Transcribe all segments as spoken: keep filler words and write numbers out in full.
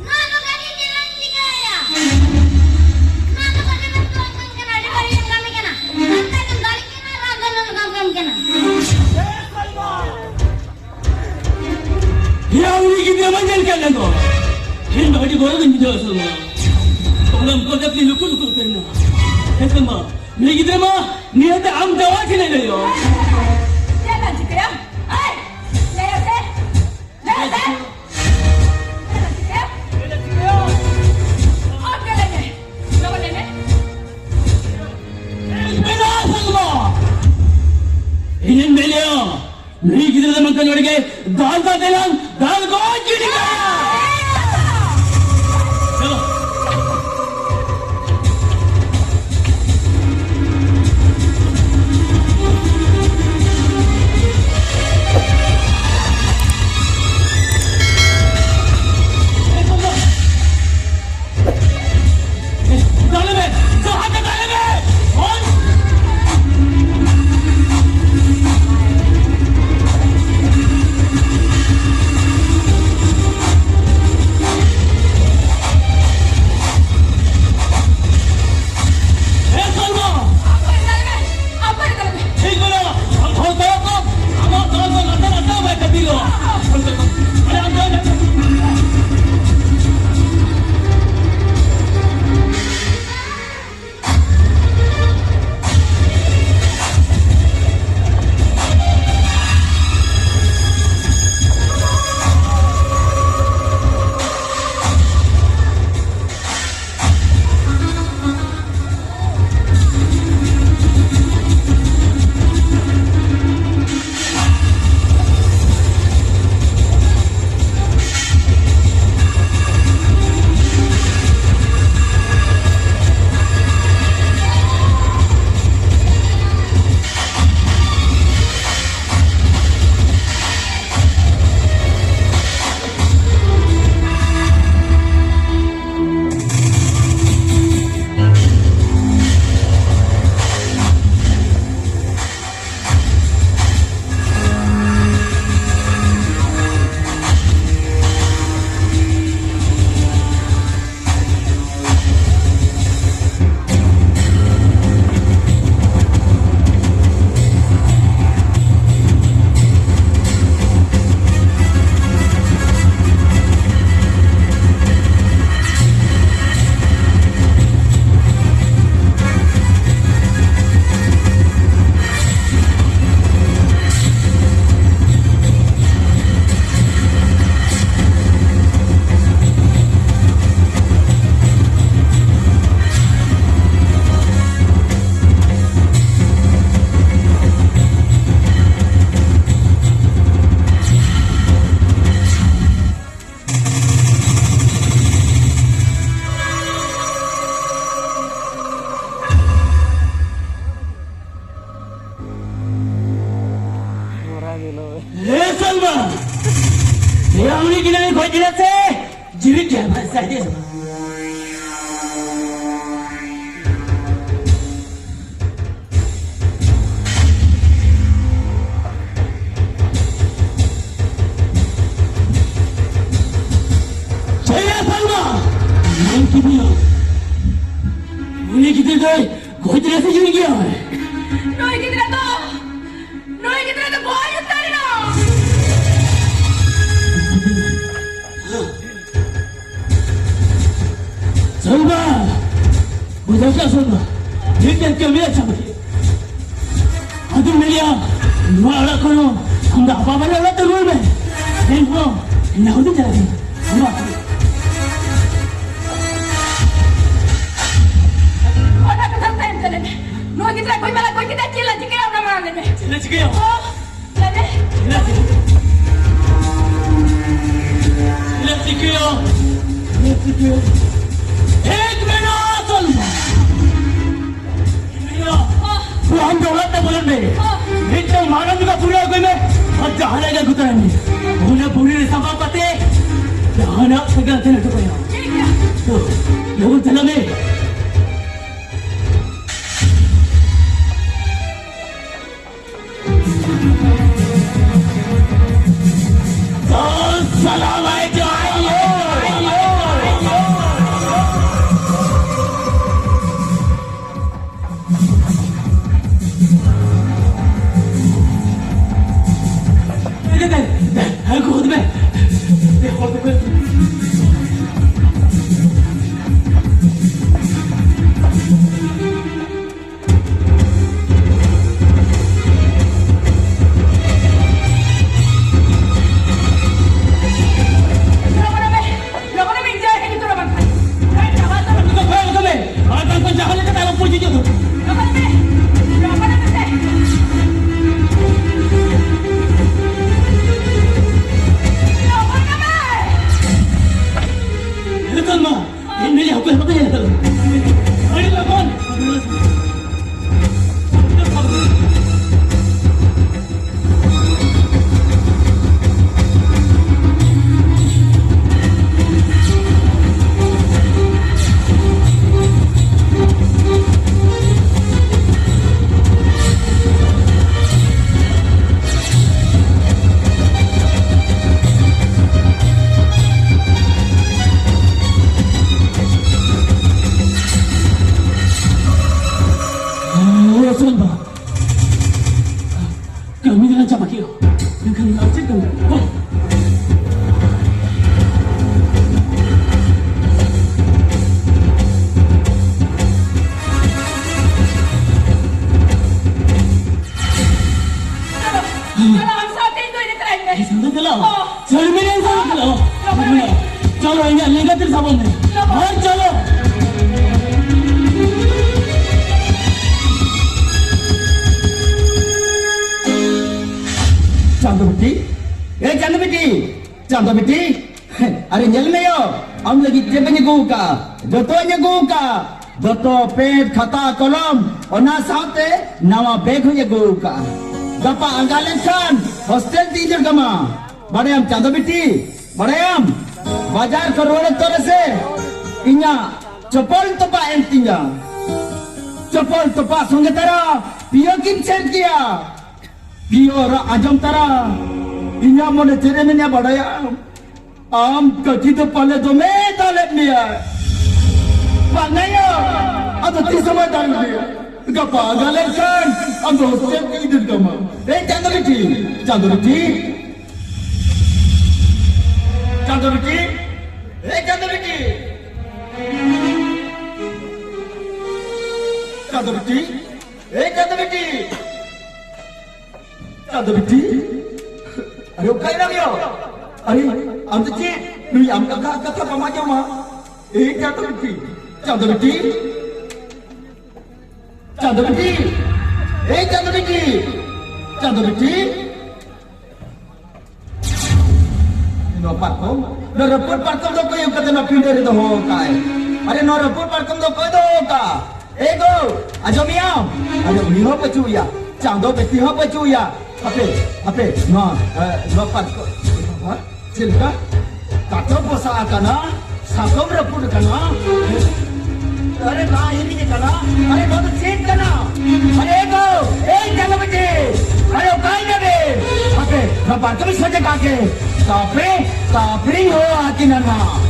ᱱᱚᱣᱟ ᱫᱚ ᱠᱟᱹᱢᱤ ᱪᱮᱫ ᱮᱢ ᱪᱤᱠᱟᱹᱭᱟ? ᱱᱚᱣᱟ ᱫᱚ ᱠᱟᱹᱢᱤ ᱵᱟᱝ ᱠᱟᱱᱟ, ᱟᱹᱰᱤ ᱵᱟᱹᱲᱤᱡ ᱮᱢ ᱠᱟᱹᱢᱤ ᱠᱟᱱᱟ᱾ ᱟᱢ ᱛᱟᱭᱱᱚᱢ ᱫᱟᱲᱮ ᱠᱟᱱᱟ, ᱨᱟᱜ ᱜᱟᱱᱚᱜ ᱞᱮᱠᱟᱢ ᱠᱟᱹᱢᱤ ᱠᱟᱱᱟ᱾ ᱭᱟ, ᱩᱱᱤ ᱜᱤᱫᱽᱨᱟᱹ ᱢᱟ ᱧᱮᱞ ᱠᱮᱫ ᱞᱮ ᱫᱚ᱾ ᱤᱧ ᱫᱚ ᱟᱹᱰᱤ ᱜᱚᱨᱚᱵᱤᱧ ᱵᱩᱡᱷᱟᱹᱣ ᱥᱩᱫᱷᱩ᱾ ᱚᱱᱟᱢ ᱠᱚ ᱡᱟᱹᱛᱤ ᱞᱩᱠᱩ ᱞᱩᱠᱩ ᱩᱛᱟᱹᱨ ᱮᱱᱟ᱾ ᱦᱮᱸ ᱥᱮ ᱢᱟ, ᱱᱩᱭ ᱜᱤᱫᱽᱨᱟᱹ ᱢᱟ ᱱᱤᱭᱟᱹᱛᱮ ᱟᱢ ᱡᱟᱶᱟᱭ ᱴᱷᱮᱱᱮ ᱞᱟᱹᱭᱚᱜ᱾ ᱪᱮᱫ ᱞᱟᱝ ᱪᱤᱠᱟᱹᱭᱟ? ᱮᱭ! ᱞᱟᱹᱭ ᱢᱮᱥᱮ! ᱞᱟᱹᱭ ᱢᱮᱥᱮ! ᱪᱮᱫ ᱞᱟᱝ ᱪᱤᱠᱟᱹᱭᱟ? ᱟᱢ ᱜᱮ ᱞᱟᱹᱭ ᱢᱮ᱾ ᱞᱚᱜᱚᱱ ᱞᱟᱹᱭ ᱢᱮ᱾ ᱢᱮᱱᱟᱜᱼᱟ ᱥᱟᱞᱢᱟ! ᱤᱧᱤᱧ ᱢᱮᱱᱮᱜᱼᱟ, ᱱᱩᱭ ᱜᱤᱫᱽᱨᱟᱹ ᱫᱚ ᱱᱚᱝᱠᱟ ᱱᱚᱰᱮ ᱜᱮ ᱫᱟᱞ ᱫᱟᱞ ᱛᱮᱞᱟᱝ ᱫᱟᱞ ᱜᱚᱡ ᱜᱤᱰᱤ ᱠᱟᱭᱟ᱾ ᱪᱚᱞᱚ᱾ ᱫᱟᱞᱮ ᱢᱮ, ᱡᱟᱦᱟᱸ ᱛᱮ ᱫᱟᱞᱮ ᱢᱮ᱾ ᱦᱳᱭ᱾ ᱟᱭ ᱫᱮ ᱥᱮ ᱵᱟᱝ? ᱡᱚᱭᱟ ᱥᱟᱞᱢᱟ! ᱢᱮᱱ ᱠᱤᱫᱤᱧᱟ, ᱩᱱᱤ ᱜᱤᱫᱽᱨᱟᱹ ᱫᱚᱭ ᱜᱚᱡ ᱨᱮ ᱥᱮ ᱡᱤᱣᱤ ᱜᱮᱭᱟ? ᱱᱩᱭ ᱜᱤᱫᱽᱨᱟᱹ ᱫᱚ, ᱱᱩᱭ ᱜᱤᱫᱽᱨᱟᱹ ᱫᱚ ᱜᱚᱡ ᱩᱛᱟᱹᱨ ᱮᱱᱟ᱾ ᱥᱚᱞᱢᱟ! ᱵᱩᱡᱷᱟᱹᱣ ᱠᱮᱫ ᱥᱚᱞᱢᱟ? ᱢᱤᱫᱴᱮᱱ ᱠᱟᱹᱢᱤ ᱟᱪᱪᱷᱟ ᱵᱩᱡᱷᱟᱹᱣ᱾ ᱟᱫᱚ ᱢᱮᱱᱮᱭᱟ, ᱱᱚᱣᱟ ᱚᱲᱟᱜ ᱠᱷᱚᱱ ᱦᱚᱸ ᱟᱢ ᱫᱚ ᱟᱯᱟ ᱵᱟᱨᱮ ᱚᱲᱟᱜ ᱛᱮ ᱨᱩᱣᱟᱹᱲ ᱢᱮ᱾ ᱤᱧ ᱦᱚᱸ ᱱᱟᱦᱩᱫᱤ ᱪᱟᱞᱟᱜ ᱠᱟᱱᱟ᱾ ᱚᱱᱟ ᱠᱟᱛᱷᱟ ᱛᱟᱭᱚᱢ ᱛᱮ ᱞᱟᱹᱭ ᱢᱮ᱾ ᱱᱚᱣᱟ ᱜᱤᱫᱽᱨᱟᱹ ᱜᱚᱡ ᱢᱟᱞᱟ ᱜᱚᱡ ᱠᱮᱫᱟ, ᱪᱮᱫ ᱞᱮ ᱪᱤᱠᱟᱹᱭᱟ ᱚᱱᱟ ᱢᱟᱲᱟᱝ ᱞᱟᱹᱭ ᱢᱮ᱾ ᱪᱮᱫ ᱞᱮ ᱪᱤᱠᱟᱹᱭᱟ? ᱚ, ᱞᱟᱹᱭ ᱢᱮ᱾ ᱪᱮᱫ ᱞᱮ ᱪᱤᱠᱟᱹᱭᱟ? ᱪᱮᱫ ᱞᱮ ᱪᱤᱠᱟᱹᱭᱟ? ᱴᱷᱤᱠ ᱢᱮᱱᱟᱜᱼᱟ, ᱥᱚᱞᱢᱟ᱾ ᱚ᱾ ᱛᱚ ᱟᱢ ᱫᱚ ᱚᱲᱟᱜ ᱛᱮ ᱵᱚᱞᱚᱱ ᱢᱮ᱾ ᱚ᱾ ᱢᱤᱫᱴᱟᱝ ᱢᱟᱨᱟᱝ ᱧᱚᱜᱟᱜ ᱯᱩᱨᱟᱹ ᱟᱹᱜᱩᱭ ᱢᱮ᱾ ᱟᱨ ᱡᱟᱦᱟᱱᱟᱜ ᱜᱮ ᱟᱹᱜᱩ ᱛᱚᱨᱟᱭ ᱢᱮ᱾ ᱚᱱᱟ ᱵᱩᱲᱦᱤ ᱨᱮ ᱥᱟᱢᱵᱟᱣ ᱠᱟᱛᱮ ᱡᱟᱦᱟᱱᱟᱜ ᱛᱮᱜᱮ ᱟᱞᱚ ᱪᱟᱞᱟᱜ ᱦᱩᱭᱩᱜ ᱛᱟᱭᱟ᱾ ᱴᱷᱤᱠ ᱜᱮᱭᱟ᱾ ᱛᱚ, ᱞᱚᱜᱚᱱ ᱪᱟᱞᱟᱜ ᱢᱮ᱾ ᱤᱧ ᱫᱚ ᱦᱟᱹᱠᱩ ᱦᱟᱹᱠᱩ ᱛᱮ ᱧᱮᱞ ᱠᱟᱫᱟ᱾ ᱟᱹᱰᱤ ᱞᱚᱜᱚᱱ᱾ ᱪᱚᱞ ᱵᱟᱵᱟ᱾ ᱠᱟᱹᱢᱤ ᱫᱚᱞᱟᱝ ᱪᱟᱵᱟ ᱠᱮᱫᱼᱟ, ᱢᱮᱱᱠᱷᱟᱱ ᱟᱨ ᱪᱮᱫ ᱠᱟᱹᱢᱤ? ᱦᱚᱸ᱾ ᱪᱚᱞᱚ, ᱟᱢ ᱥᱟᱶᱛᱮ ᱤᱧ ᱫᱚ ᱤᱫᱤ ᱛᱚᱨᱟᱧ ᱢᱮ᱾ ᱤᱧ ᱥᱟᱶᱛᱮ ᱪᱟᱞᱟᱜ? ᱦᱚᱸ᱾ ᱥᱚᱨᱢᱤᱞᱟ, ᱤᱧ ᱥᱟᱶᱛᱮ ᱪᱟᱞᱟᱜ? ᱦᱚᱸ᱾ ᱪᱟᱞᱟᱜ ᱢᱮ᱾ ᱪᱚᱞᱚ, ᱤᱧᱟᱹᱜ ᱞᱮᱸᱜᱟ ᱛᱤ ᱨᱮ ᱥᱟᱵᱚᱜ ᱢᱮ᱾ ᱪᱚᱞᱚ᱾ ᱟᱨ ᱪᱚᱞᱚ᱾ ᱪᱟᱸᱫᱚ ᱵᱤᱴᱤ, ᱮ ᱪᱟᱸᱫᱚ ᱵᱤᱴᱤ, ᱪᱟᱸᱫᱚ ᱵᱤᱴᱤ, ᱟᱨᱮ ᱧᱮᱞ ᱢᱮ ᱭᱳ, ᱟᱢ ᱞᱟᱹᱜᱤᱫ ᱪᱮᱫ ᱵᱟᱹᱧ ᱟᱹᱜᱩ ᱟᱠᱟᱫᱼᱟ? ᱡᱚᱛᱚᱧ ᱟᱹᱜᱩ ᱟᱠᱟᱫᱼᱟ᱾ ᱫᱚᱛᱚ, ᱯᱮᱱᱴ, ᱠᱷᱟᱛᱟ, ᱠᱚᱞᱚᱢ, ᱚᱱᱟ ᱥᱟᱶᱛᱮ ᱱᱟᱣᱟ ᱵᱮᱜᱽ ᱦᱚᱸᱧ ᱟᱹᱜᱩ ᱟᱠᱟᱫᱼᱟ᱾ ᱜᱟᱯᱟ ᱟᱸᱜᱟ ᱞᱮᱱᱠᱷᱟᱱ ᱦᱳᱥᱴᱮᱞ ᱛᱮ ᱤᱫᱤ ᱠᱟᱢᱟ᱾ ᱵᱟᱲᱟᱭᱟᱢ ᱪᱟᱸᱫᱚ ᱵᱤᱴᱤ, ᱵᱟᱲᱟᱭᱟᱢ, ᱵᱟᱡᱟᱨ ᱠᱷᱚᱱ ᱨᱩᱣᱟᱹᱲ ᱚᱠᱛᱚ ᱨᱮᱥᱮ ᱤᱧᱟᱜ ᱪᱚᱯᱚᱞ ᱛᱚᱯᱟᱜ ᱮᱱ ᱛᱤᱧᱟ᱾ ᱪᱚᱯᱚᱞ ᱛᱚᱯᱟᱜ ᱥᱚᱸᱜᱮ ᱛᱟᱨᱟ ᱯᱤᱭᱳ ᱠᱤᱱ ᱪᱷᱮᱫ ᱠᱮᱭᱟ᱾ ᱯᱤᱭᱳ ᱨᱟᱜ ᱟᱸᱡᱚᱢ ᱛᱟᱨᱟ ᱤᱧᱟᱜ ᱢᱚᱱᱮ ᱪᱮᱫ ᱮ ᱢᱮᱱᱮᱫᱼᱟ ᱵᱟᱲᱟᱭᱟᱢ? ᱟᱢ ᱠᱟᱹᱴᱤᱡ ᱫᱚ ᱯᱟᱞᱮ ᱫᱚᱢᱮ ᱫᱟᱞᱮᱫ ᱢᱮᱭᱟ᱾ ᱵᱟᱝᱟᱭᱟ, ᱟᱫᱚ ᱛᱤᱥ ᱦᱚᱸ ᱵᱟᱭ ᱫᱟᱞ ᱢᱮᱭᱟ᱾ ᱜᱟᱯᱟ ᱟᱸᱜᱟ ᱞᱮᱱᱠᱷᱟᱱ ᱟᱢ ᱫᱚ ᱦᱳᱥᱴᱮᱞ ᱛᱮ ᱤᱫᱤ ᱠᱟᱢᱟ᱾ ᱮ ᱪᱟᱸᱫᱚ ᱵᱤᱴᱤ, ᱪᱟᱸᱫᱚ ᱵᱤᱴᱤ, ᱪᱟᱸᱫᱚ ᱵᱤᱴᱤ, ᱮ ᱪᱟᱸᱫᱚ ᱵᱤᱴᱤ, ᱪᱟᱸᱫᱚ ᱵᱤᱴᱤ, ᱮ ᱪᱟᱸᱫᱚ ᱵᱤᱴᱤ᱾ ᱪᱟᱸᱫᱚ ᱵᱤᱴᱤ, ᱟᱨᱮ ᱚᱠᱟᱭᱮᱱᱟᱢ ᱭᱳ? ᱟᱨᱮ, ᱟᱢ ᱫᱚ ᱪᱮᱫ? ᱱᱩᱭ ᱟᱢ ᱠᱟᱛᱷᱟ, ᱠᱟᱛᱷᱟ ᱵᱟᱢ ᱟᱸᱡᱚᱢᱟ? ᱮ ᱪᱟᱸᱫᱚ ᱵᱤᱴᱤ, ᱪᱟᱸᱫᱚ ᱵᱤᱴᱤ, ᱪᱟᱸᱫᱚ ᱵᱤᱴᱤ, ᱮ ᱪᱟᱸᱫᱚ ᱵᱤᱴᱤ, ᱪᱟᱸᱫᱚ ᱵᱤᱴᱤ᱾ ᱱᱚᱣᱟ ᱯᱟᱨᱠᱚᱢ, ᱱᱚᱣᱟ ᱨᱟᱹᱯᱩᱫ ᱯᱟᱨᱠᱚᱢ ᱫᱚ ᱚᱠᱚᱭ ᱟᱹᱜᱩ ᱠᱟᱛᱮ ᱱᱚᱣᱟ ᱯᱤᱸᱰᱟᱹ ᱨᱮ ᱫᱚᱦᱚ ᱟᱠᱟᱫᱼᱟᱭ? ᱟᱨᱮ, ᱱᱚᱣᱟ ᱨᱟᱹᱯᱩᱫ ᱯᱟᱨᱠᱚᱢ ᱫᱚ ᱚᱠᱚᱭ ᱫᱚᱦᱚ ᱟᱠᱟᱫᱼᱟ? ᱮ ᱜᱳ, ᱟᱸᱡᱚᱢᱮᱭᱟᱢ? ᱟᱨᱮ, ᱩᱱᱤ ᱦᱚᱸ ᱵᱟᱹᱪᱩᱜ ᱮᱭᱟ, ᱪᱟᱸᱫᱚ ᱵᱤᱴᱤ ᱦᱚᱸ ᱵᱟᱹᱪᱩᱜ ᱮᱭᱟ᱾ ᱦᱟᱯᱮ, ᱦᱟᱯᱮ, ᱱᱚᱣᱟ, ᱮ, ᱱᱚᱣᱟ ᱯᱟᱨᱠᱚᱢ, ᱵᱟᱵᱟ, ᱪᱮᱫ ᱞᱮᱠᱟ? ᱠᱟᱴᱚ ᱯᱚᱥᱟᱜ ᱟᱠᱟᱱᱟ, ᱥᱟᱠᱚᱢ ᱨᱟᱹᱯᱩᱫ ᱟᱠᱟᱱᱟ᱾ ᱟᱨᱮ, ᱵᱟᱝ ᱦᱤᱲᱤᱧ ᱟᱠᱟᱱᱟ᱾ ᱟᱨᱮ, ᱱᱚᱣᱟ ᱫᱚ ᱪᱮᱫ ᱠᱟᱱᱟ? ᱟᱨᱮ, ᱮ ᱜᱳ, ᱮᱭ ᱪᱟᱸᱫᱚ ᱵᱤᱴᱤ, ᱟᱨᱮ, ᱚᱠᱟᱭᱮᱱᱟ ᱵᱮᱱ? ᱦᱟᱯᱮ, ᱱᱚᱣᱟ ᱯᱟᱨᱠᱚᱢ ᱤᱧ ᱥᱚᱡᱷᱮ ᱠᱟᱜ ᱜᱮ᱾ ᱛᱟᱯᱚᱨᱮ, ᱛᱟᱯᱚᱨᱮᱧ ᱦᱚᱦᱚ ᱟᱹᱠᱤᱱᱟ ᱱᱟᱦᱟᱜ᱾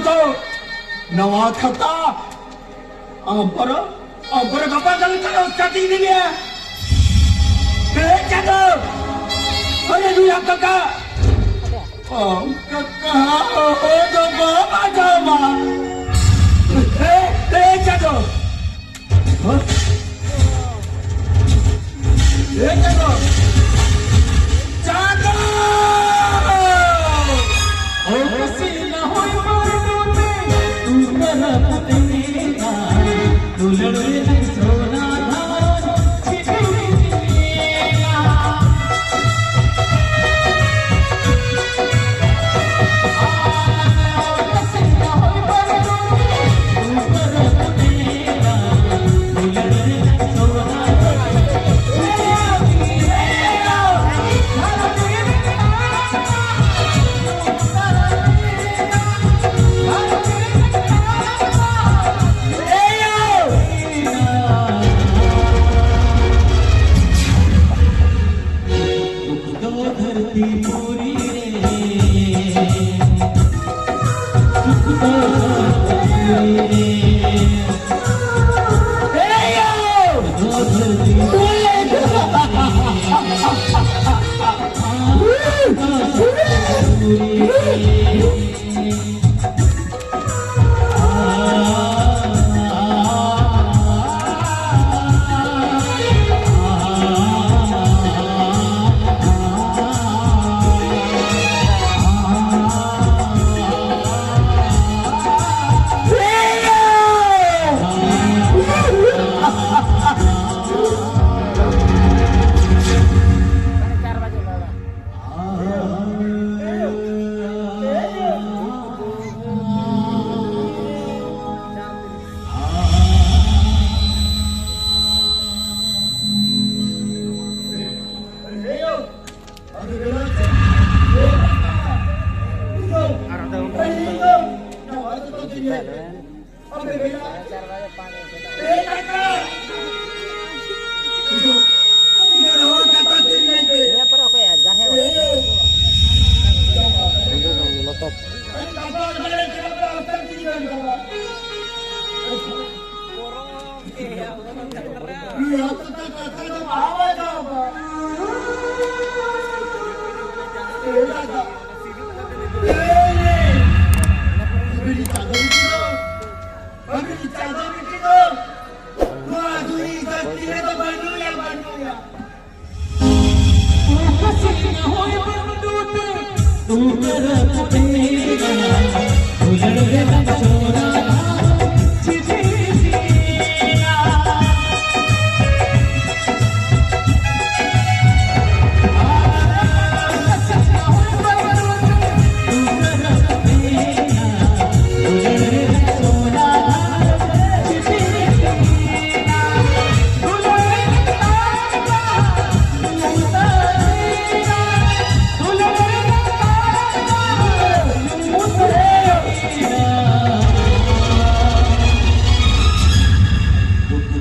ᱛᱚ, ᱱᱟᱣᱟ ᱠᱷᱟᱛᱟ᱾ ᱟᱢ ᱯᱚᱨᱚ, ᱟᱢ ᱯᱚᱨᱚ ᱜᱟᱯᱟ ᱫᱚ ᱱᱤᱛᱚᱜ ᱫᱚ ᱪᱟᱹᱴᱤ ᱤᱫᱤ ᱢᱮᱭᱟ᱾ ᱦᱮ ᱪᱟᱸᱫᱚ! ᱟᱨᱮ ᱱᱩᱭ ᱟᱢ ᱠᱟᱠᱟ! ᱟᱢ ᱠᱟᱠᱟ, ᱚ ᱫᱚ ᱵᱟᱢ ᱟᱸᱡᱚᱢᱟ᱾ ᱦᱮ, ᱦᱮ ᱪᱟᱸᱫᱚ! ᱦᱮ ᱪᱟᱸᱫᱚ! ᱪᱟᱸᱫᱚ!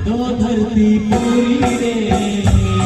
ᱫᱚ ᱫᱷᱟᱹᱨᱛᱤ ᱯᱩᱨᱤ ᱨᱮ